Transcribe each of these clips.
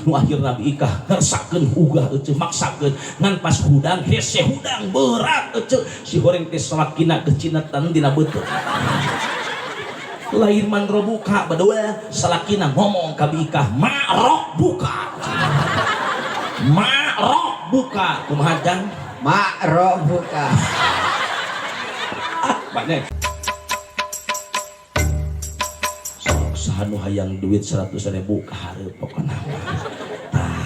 Nu akhirna Bi Ikah ngersakeun ugah ece maksakeun ngan pas hudang hese hudang berat ece si horeng teh salakina kecinatan dina beuteung. Lain man robuka badoa salakina ngomong ka Bi Ikah ma buka. Ma buka kumaha jang? Ma buka. Ah, banyak. Sok saha nu hayang duit 100.000 ka hareup pokona mah. Tah.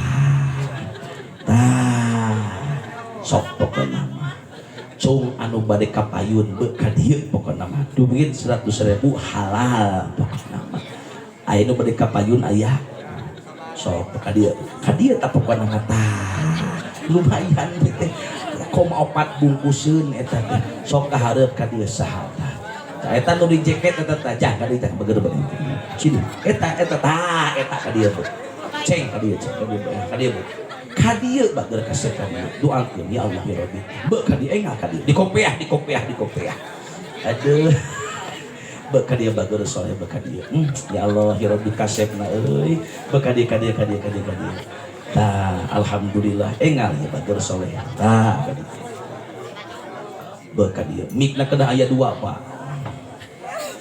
Tah. Sok pokona mah. Cung anu bade kapayun beuh ka dieu pokona mah. Duit 100.000 halal pokona mah. Aya nu bade kapayun aya. Sok ka dieu. Ka dieu tah pokona mah tah. Lumayan teh. Koma 4 bungkuseun eta teh. Sok ka hareup ka dieu saha tah. Tah eta nu di jaket eta tah jah ka dieu tah bager bager. Sini. Eta eta tah eta ka dieu bu. Ceng ka dieu ceng ka dieu ka dieu bu. Ka dieu bager kasep ka dieu. Doakeun ya Allah ya Rabbi. Beuh ka dieu engal ka dieu. Dikopeah dikopeah dikopeah. Aduh. Beuh ka dieu bager soleh beuh ka dieu. Ya Allah ya Rabbi kasepna euy. Beuh ka dieu ka dieu ka dieu ka dieu ka dieu. Tah alhamdulillah engal ya bager soleh. Tah ka dieu. Beuh ka dieu. Mikna kena aya 2 Pak.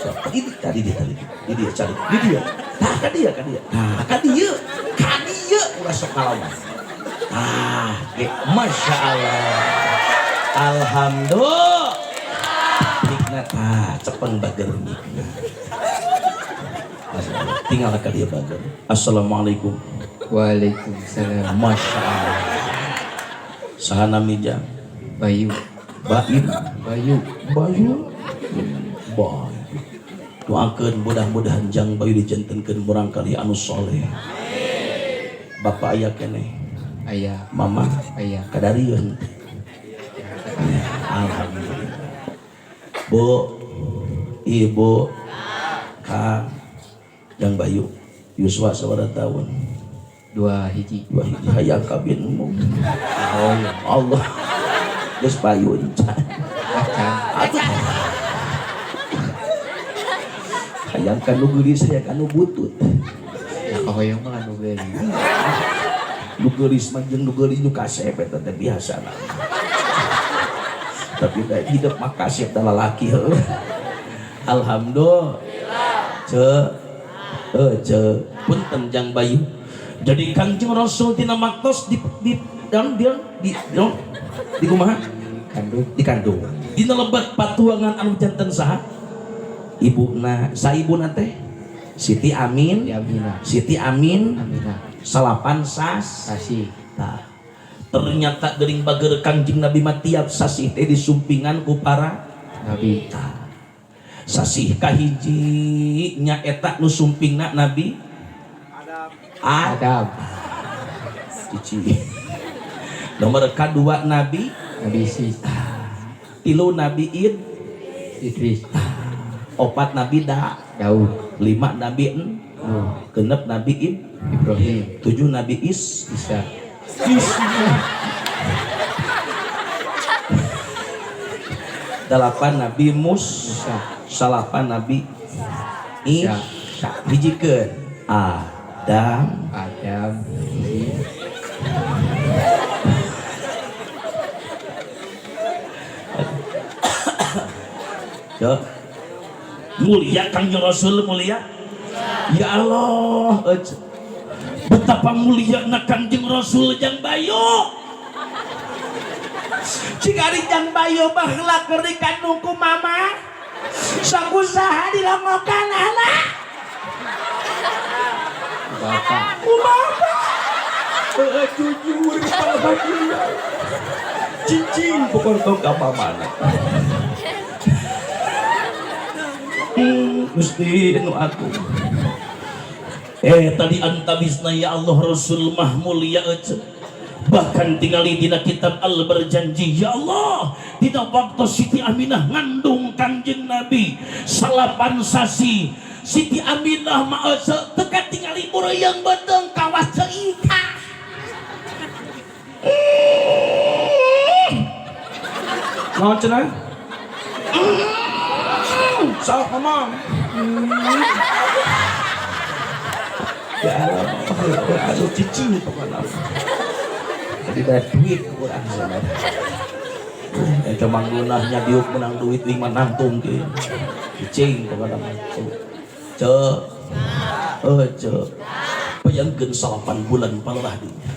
Sok di tadi dia tadi di dia cari di dia. Tah ka dia ka dia. Tah ka dia. Ka dia ulah sok ngalawan. Tah ge Masya Allah. Alhamdulillah. Mikna tah cepeng bager mikna. Masya Allah. Tinggal ka dia bager. Assalamualaikum. Waalaikumsalam. Masya Allah. Saha nami jang? Bayu. Baim. Bayu. Bayu. Bayu. Doakeun mudah-mudahan jang Bayu dijantenkeun murangkalih anu soleh. Bapak aya keneh? Aya. Mama? Aya. Kadarieun. Alhamdulillah. Bu, Ibu, Kang, Jang Bayu, Yuswa sabaraha tahun? 2 hiji. 2 hiji hayang kabin mu. Oh, iya. Allah. Geus payun. Acan. Aduh. Hayang ka nu geulis, hayang ka nu butut. Ya kahoyong mah nu geulis. Nu geulis mah jeung nu geulis nu kasep eta teh biasa lah. Tapi da hidup mah kasep da lalaki heuh. Alhamdulillah. Ce. Ce. Punten Jang Bayu. Jadi Kangjeng Rasul tina maktos di di dan dia di di, di kumaha? Kandung. Di kandung. Dina lebat patuangan anu janten saha? Ibuna, saibuna teh Siti Amin, Siti Aminah. Siti Amin, Aminah. Salapan sas. Sasi. Tah. Ternyata geuning bager Kangjeng Nabi mah tiap sasih teh disumpingan ku para nabi. Tah. Sasih kahiji nya eta nu sumpingna Nabi Adam. Adam. Cici. Nomor kadua Nabi Nabi Sis. Tilu Nabi Id. Idris. 4 Nabi Da. Daud. 5 Nabi En. Nuh. 6 Nabi Ib. Ibrahim. 7 Nabi Is. Isa. Isa. 8 Nabi Mus. Musa. 9 Nabi Isa. Hijikeun Adam. Adam. Yo. Mulia Kangjeng Rasul mulia. Ya Allah, betapa mulia na Kangjeng Rasul Jang Bayu. Jika ari Jang Bayu baheula keur dikandung ku mama, sakusaha dilongokan anak. Bapak. Ku bapak. Heueuh jujur kepala bagian. Cicing pokon tong ka mamana. Gusti nu agung. Tadi antabisna ya Allah Rasul mah mulia ece. Bahkan tingali dina kitab Al Berjanji ya Allah dina waktu Siti Aminah ngandung Kangjeng Nabi 9 sasi Siti Aminah mah ece teka tingali bureyang beuteung kawas ceika. Naon cenah? Sok ngomong. Ya Allah. Aduh cicing pokokna. Jadi bayar duit ku urang sebenarnya. Eta manggunahnya diuk menang duit wing mah nangtung kieu. Cicing pokokna mah. Ceu. Ceu. Bayangkeun 8 bulan palelah dinya.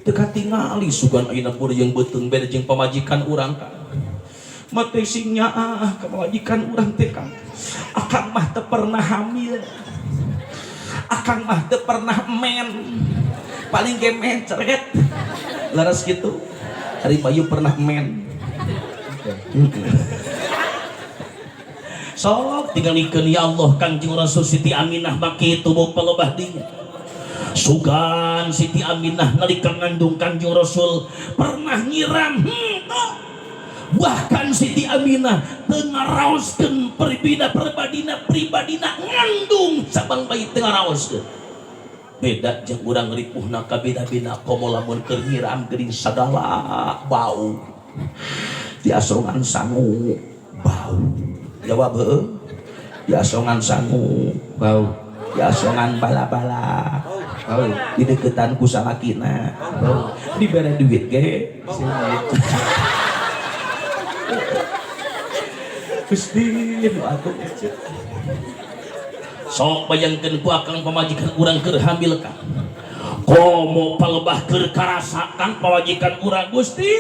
Teu katingali sugan ayeuna yang beuteung beda jeung pamajikan urang kan. Mate sing nyaah ka pamajikan urang teh kan. Akang mah teu pernah hamil. Akang mah teu pernah men. Paling ge mencret. Laras kitu. Ari Bayu pernah men. Sok tinggalikeun ya Allah Kangjeng Rasul Siti Aminah maki tubuh palebah dinya. Sugan Siti Aminah nalika ngandung Kangjeng Rasul pernah nyiram henteu. Bahkan Siti Aminah teu ngaraoskeun pribadina pribadina ngandung sabang bayi teu ngaraoskeun. Beda jeung urang ripuhna ka beda-beda komo lamun keur nyiram geuning sagala bau. Diasongan sangu bau. Jawab heueuh. Diasongan sangu bau. Diasongan bala-bala bau. Dideketan ku salakina bau. Dibere duit ge. Gusti nu agung ece. Sok bayangkeun ku akang pamajikan urang keur hamil kang. Komo palebah keur karasa kang pamajikan urang Gusti.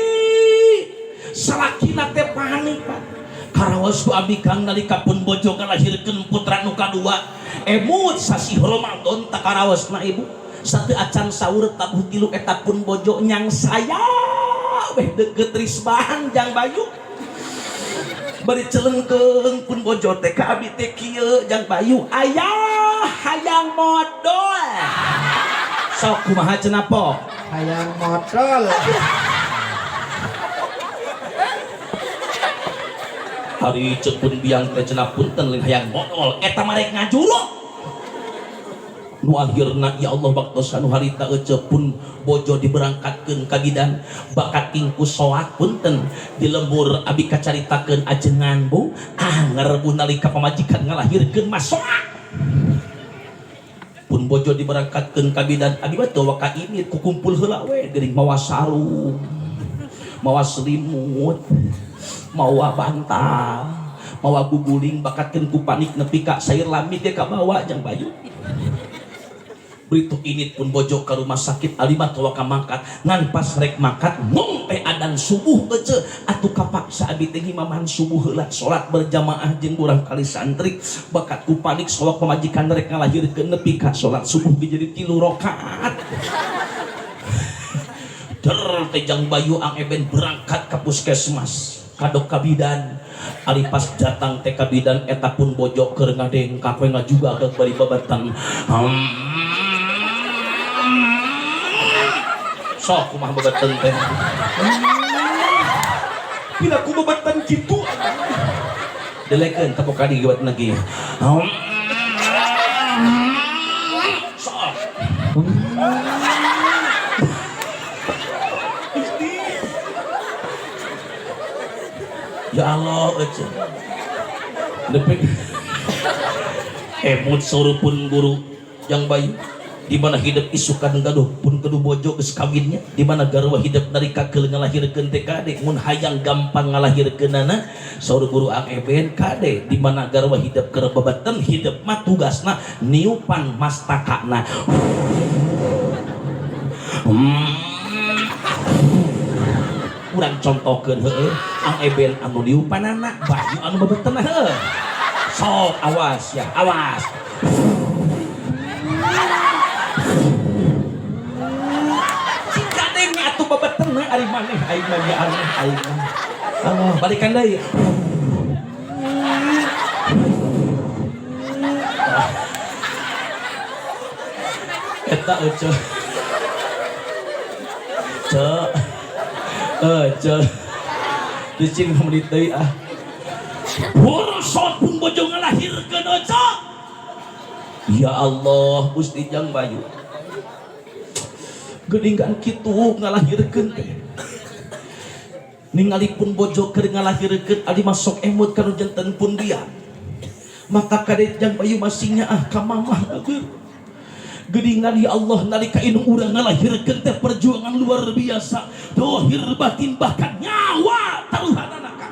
Salakina teh panik Pak. Karaos ku abdi kang nalika pun bojo ngalahirkeun putra nu kadua. Emut sasih Ramadan tak karaosna ibu. Sateu acan sahur tabuh tilu eta pun bojo nyang saya weh deukeut risbang jang Bayu. Bari celengkeung pun bojo teh ka abdi teh kieu jang Bayu ayah hayang modol. Sok kumaha cenah po? Hayang modol. Hari ceuk pun biang teh cenah punten lain hayang modol eta mah rek ngajuruk. Nu akhirna ya Allah waktos anu harita ece pun bojo diberangkatkeun ka bidan bakat tingku soak punten di lembur abi kacaritakeun ajengan bu anger bu nalika pamajikan ngalahirkeun mah soak pun bojo diberangkatkeun ka bidan abi mah teu waka ini kukumpul heula we geuning mawa sarung mawa selimut mawa bantal mawa guguling bakatkeun ku panik nepi ka sayur lamit ge kabawa jang Bayu. Beritu init pun bojo ke rumah sakit alima tawa ka mangkat ngan pas rek mangkat mong teh adan subuh ece atuh kapaksa abi teh ngimaman subuh heula salat berjamaah jeung urang kali santri bakat ku panik sawak pamajikan rek ngalahirkeun nepi ka salat subuh ge jadi 3 rakaat. Der teh jang Bayu ang eben berangkat ka puskesmas kadok ka bidan ari pas datang teh ka bidan eta pun bojo keur ngadengkak we ngajuga ke bari babatan. Sok kumaha babatan teh. Pila ku babatan kitu. Delekeun tepok kali buat lagi. Sok. Ya Allah ece. Nepi emut pun guru yang bayu di mana hidup isukan gaduh pun kedu bojo geus kawinnya di mana garwa hidup nalika keul ngalahirkeun teh kade mun hayang gampang ngalahirkeunana saur guru ang eben kade di mana garwa hidup keur babatan hidup mah tugasna niupan mastakana. Urang contohkeun heueuh ang eben anu niupanana Bayu anu babetenna heueuh. Sok awas ya awas. Atuh babetena ari maneh aing mah ya aneh aing mah. Allah balikan deui. Eta ece. Ceu. Ece. Cicing menit deui ah. Bursot pun bojo ngalahirkeun ece. Ya Allah Gusti jang Bayu. Geuningan kitu ngalahirkeun teh. Ningali pun bojo keur ngalahirkeun ari masuk emut ka nu janten pun dia. Maka kade jang Bayu masingnya ah ka mamah agur. Geuningan ya Allah, nalika indung urang ngalahirkeun teh perjuangan luar biasa, dohir batin, bahkan nyawa taruhanana ka.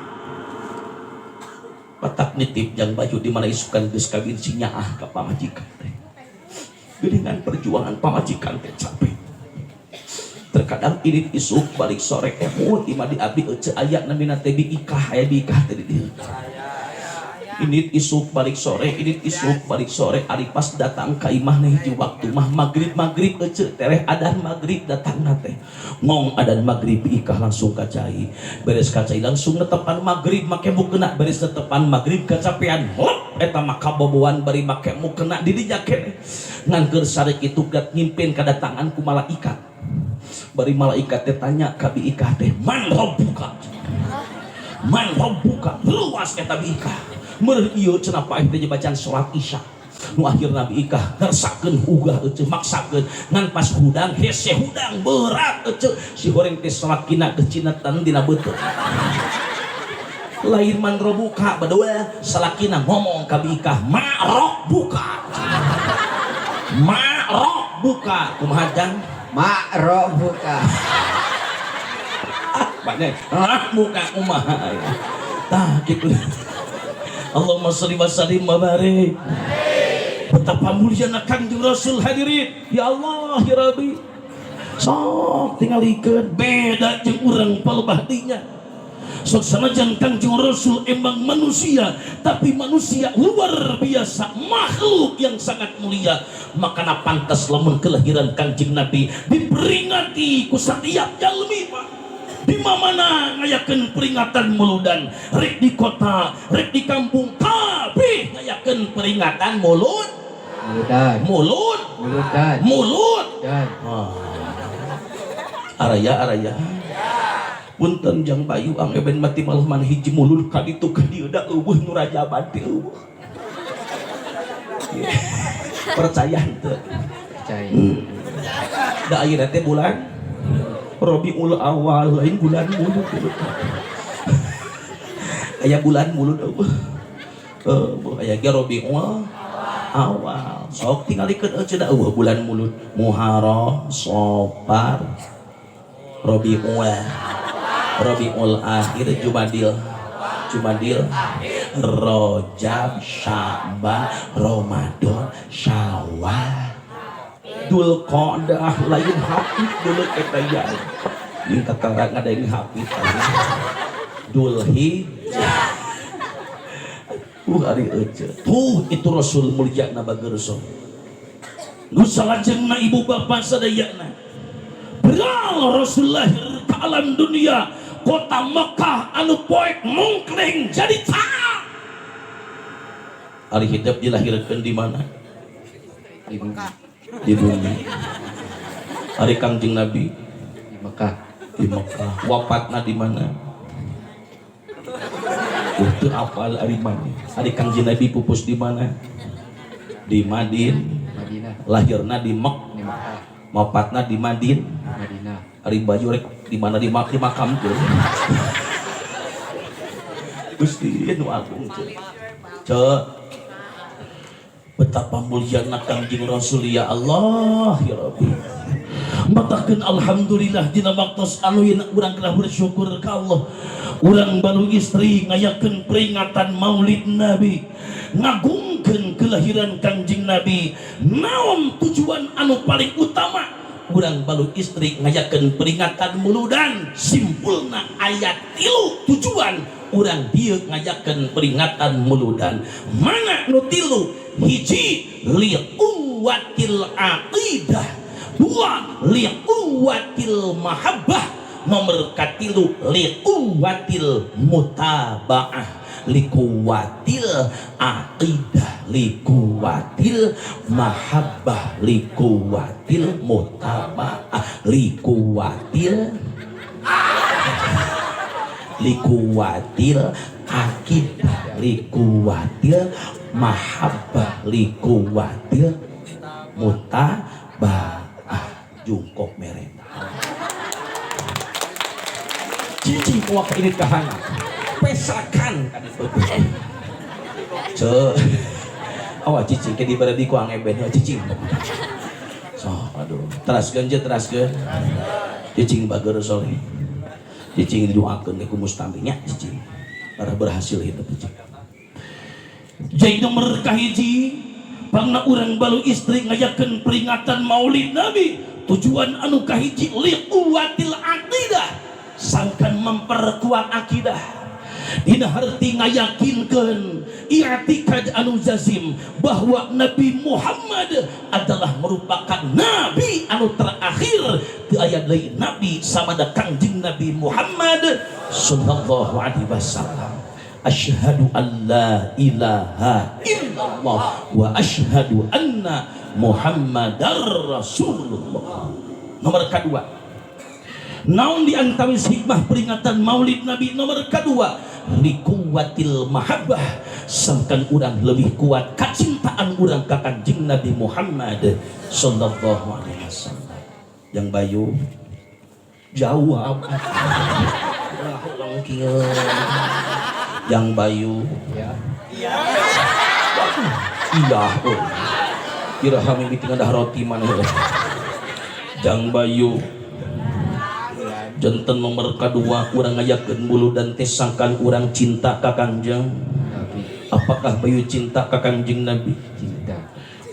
Patak nitip jang baju di mana isukan geus kawin si nyaah ka pamajikan teh. Geuningan perjuangan pamajikan teh capek. Terkadang ini isuk balik sore, emut imah di abdi ece aya namina teh bi Ikah, aya bi Ikah teh di dieu. Ini isuk balik sore, ini isuk balik sore, ari pas datang ka imah nih hiji waktu mah maghrib maghrib ece, tereh adan maghrib datang teh. Ngong adan maghrib, Ikah langsung kacai, beres kacai langsung netepan maghrib make mukena, beres netepan maghrib kacapean, hop eta mah kaboboan bari make mukena di dinya keneh. Ngan keur sarek itu gat nyimpin kedatangan ku malaikat. Bari malaikat teh tanya ka Bi Ikah teh, "Man rabbuka? Man rabbuka?" Luas eta Bi Ikah. Meureun ieu cenah paeh teh bacaan salat Isya. Nu akhirna Bi Ikah ngersakeun ugah ece, maksakeun, ngan pas hudang hese, hudang berat ece, si horeng teh salakina kecinatan dina beuteung. Lain "man rabbuka" badoa, salakina ngomong ka Bi Ikah, "Ma rabbuka? Ma rabbuka?" Kumaha, Jang? Mak buka. Ah, banyak buka kumaha ya. Tah gitu. Allahumma sholli wa sallim wa barik. Betapa mulia Kanjeng Rasul, hadirin. Ya Allah ya Rabbi. Sok tingalikeun beda jeung urang palebah dinya. Sok sanajan Kanjeng Rasul emang manusia, tapi manusia luar biasa, makhluk yang sangat mulia. Makana pantas lamun kelahiran Kanjeng Nabi diperingati ku setiap jalmi, Pak. Di mana ngayakeun peringatan muludan, rek di kota rek di kampung, kabeh ngayakeun peringatan mulud. Muludan. Mulut. Muludan. Mulut. Dan. Ah. Araya araya, punten jang Bayu, ang eben mati malah mana hiji mulud ka ditu ka dieu da euweuh nu rajaban teh euweuh. Percaya henteu? Percaya. Da ayeuna teh bulan Rabiul Awal, lain bulan mulud. Aya bulan mulud euweuh? Euweuh, aya ge Rabiul Awal. Sok tingalikeun eueuh da euweuh bulan mulud. Muharram, Safar, Rabiul, Rabiul Akhir, Jumadil, Jumadil, Rajab, Sya'ban, Ramadan, Syawal, Dzulqa'dah, lain hafid dulu eta ya. Jeung kakara ngadain hafid. Dzulhijjah. Ari ece. Tuh itu Rasul mulia na bagerso. Nu salajengna, ibu bapak sadayana. Beral Rasul lahir ke alam dunia, kota Mekah anu poek mungkling jadi tak. Ari hidup dilahirkan di mana? Di bumi. Di bumi. Ari Kangjeng Nabi? Di Mekah. Di Mekah. Wafatna di mana? Teu apal ari mana? Ari Kangjeng Nabi pupus di mana? Di Madin. Madinah. Lahirna di Mek. Di Mekah. Wafatna di Madin. Madinah. Ari baju rek di mana di mak di makam tuh? Gusti nu agung, cek. Cek. Betapa mulia Kangjeng Rasul, ya Allah ya Rabbi. Matakeun alhamdulillah dina waktos anu yeuna urang kedah bersyukur ka Allah. Urang baru istri ngayakeun peringatan Maulid Nabi, ngagungkeun kelahiran Kangjeng Nabi. Naon tujuan anu paling utama urang balu istri ngayakeun peringatan muludan? Simpulna aya tilu tujuan urang dieu ngayakeun peringatan muludan. Mana nu tilu? Hiji, liquwwatil aqidah. Dua, liquwwatil mahabbah. Nomor katilu, liquwwatil mutabaah. Likuwatil aqidah, likuwatil mahabbah, likuwatil mutabaah, likuwatil likuwatil akidah, likuwatil mahabbah, likuwatil mutabaah. Jungkok mereka cicing kuak ini kahana pesakan kan itu ce awa cicing ke dibere di kuang eben cicing. Aduh, teraskeun je, teraskeun. Cicing bager soleh. Cicing didoakeun ku mustaminya cicing. Para berhasil hidup cicing. Jadi nomor kahiji, pangna urang balu istri ngayakeun peringatan Maulid Nabi, tujuan anu kahiji liquwatil aqidah, sangkan memperkuat akidah. Dina harti ngayakinkeun i'tikad anu jazim bahwa Nabi Muhammad adalah merupakan nabi anu terakhir, teu aya deui nabi samada Kangjeng Nabi Muhammad sallallahu alaihi wasallam. Asyhadu an la ilaha illallah wa asyhadu anna Muhammadar Rasulullah. Nomor kedua, naon di antawis hikmah peringatan Maulid Nabi? Nomor kedua, likuwatil mahabbah, sangkan urang lebih kuat kecintaan urang ka Kanjeng Nabi Muhammad sallallahu alaihi wasallam. Yang Bayu jawab. Ulah kieu. Yang Bayu. Ya. Iya, oh. Iraha mimiti ngadah roti mana ya. Jang Bayu. Janten nomor kedua urang ngayakeun muludan teh sangkan urang cinta ka Kangjeng Nabi. Apakah Bayu cinta ka Kangjeng Nabi? Cinta.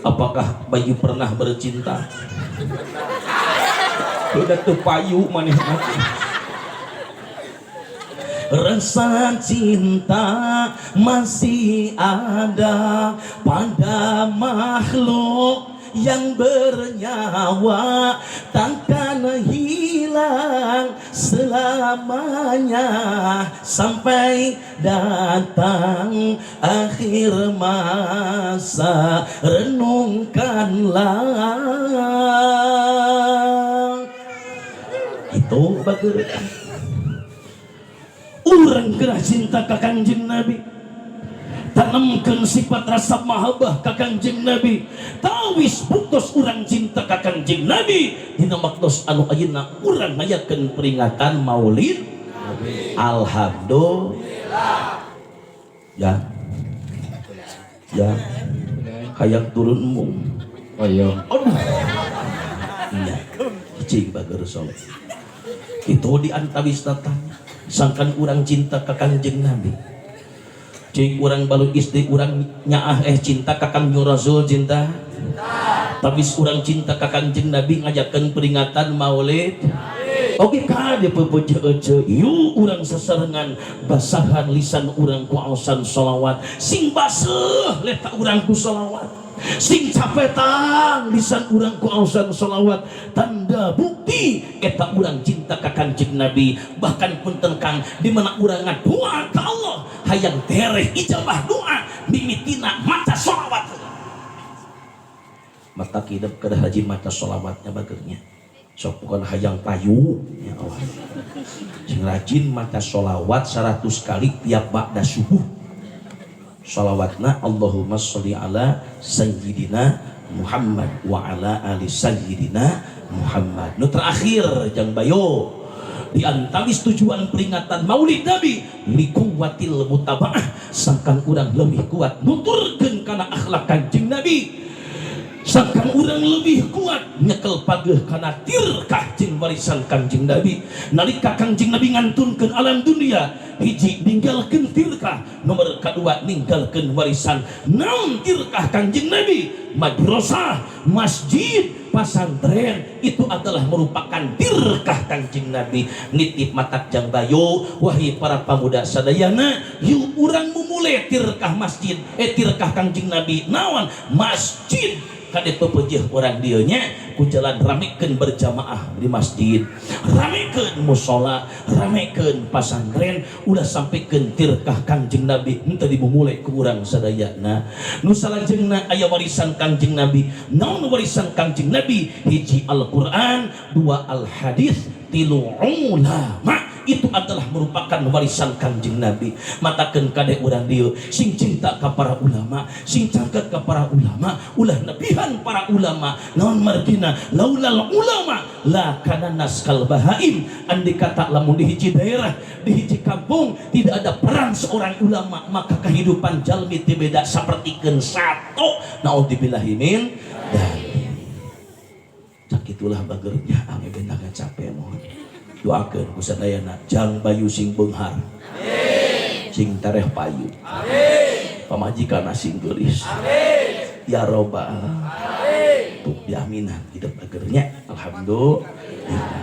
Apakah Bayu pernah bercinta? Udah teu payu maneh mah. Rasa cinta masih ada pada makhluk yang bernyawa, takkan hilang selamanya sampai datang akhir masa. Renungkanlah itu bager. Urang kena cinta ka Kangjeng Nabi, tanamkan sifat rasa mahabbah ka Kangjeng Nabi. Tawis buktos urang cinta ka Kangjeng Nabi, dina maktos anu ayeuna urang ngayakeun peringatan Maulid. Alhamdulillah ya, ya. Hayang turun embung? Oh iya. Aduh, iya, cing bager soleh. Itu di antawis tanya sangkan urang cinta ka Kangjeng Nabi. Cing urang balu istri urang nyaah cinta ka Kangjeng Rasul, cinta. Tapi urang cinta ka Kangjeng Nabi ngajakeun peringatan Maulid. Oke, kade pepeje ece, yuk urang sasarengan basahan lisan urang ku aosan sholawat, sing baseuh leta urang ku sholawat, sing capetang lisan urang ku aosan sholawat, tanda bukti eta urang cinta ka Kangjeng Nabi. Bahkan punten Kang, di mana urang ngadoa ka Allah hayang tereh ijabah doa mimitina maca sholawat. Mata kidep kada rajin maca sholawatnya bagernya. Sok bukan hayang payu ya Allah, sing rajin maca sholawat 100 kali tiap ba'da subuh. Sholawatna Allahumma sholli ala sayyidina Muhammad wa ala ali sayyidina Muhammad. Nu terakhir, jang Bayo, di antawis tujuan peringatan Maulid Nabi likuwatil mutabaah, sangkan urang lebih kuat nuturkeun kana akhlak Kanjeng Nabi, sangkan urang lebih kuat nyekel pageuh kana tirkah jeung warisan Kanjeng Nabi. Nalika Kanjeng Nabi ngantunkeun alam dunia, hiji ninggalkeun tirkah, nomor kedua ninggalkeun warisan. Naon tirkah Kanjeng Nabi? Madrasah, masjid, pasantren itu adalah merupakan tirkah Kanjeng Nabi. Nitip matak jang Bayo, wahai para pemuda sadayana, yuk urang mumule tirkah masjid, tirkah Kanjeng Nabi. Naon? Masjid. Kade pepejeh orang dieu nya ku jalan ramekeun berjamaah di masjid, ramekeun musola, ramekeun pasantren, ulah sampaikan tirkah Kangjeng Nabi henteu dimumule ku urang sadayana. Nu salajengna aya warisan Kangjeng Nabi. Naon warisan Kangjeng Nabi? Hiji Al-Qur'an, dua Al-Hadis, tilu ulama. Itu adalah merupakan warisan Kangjeng Nabi. Matakeun kade urang dieu sing cinta ka para ulama, sing cangkat ka para ulama, ulah nebihan para ulama. Naon margina? Laulal ulama la kana nas kal bahaim. Andai kata lamun di hiji daerah, di hiji kampung tidak ada peran seorang ulama, maka kehidupan jalmi teu beda sapertikeun sato. Naudzubillahi min. Dan Sakitulah bagernya ame bendakan capek, mohon doakeun ku sadayana jang Bayu sing beunghar, sing tereh payu, pamajikan sing geulis, ya robbal. Tuh diaminan hidup bagernya, alhamdulillah.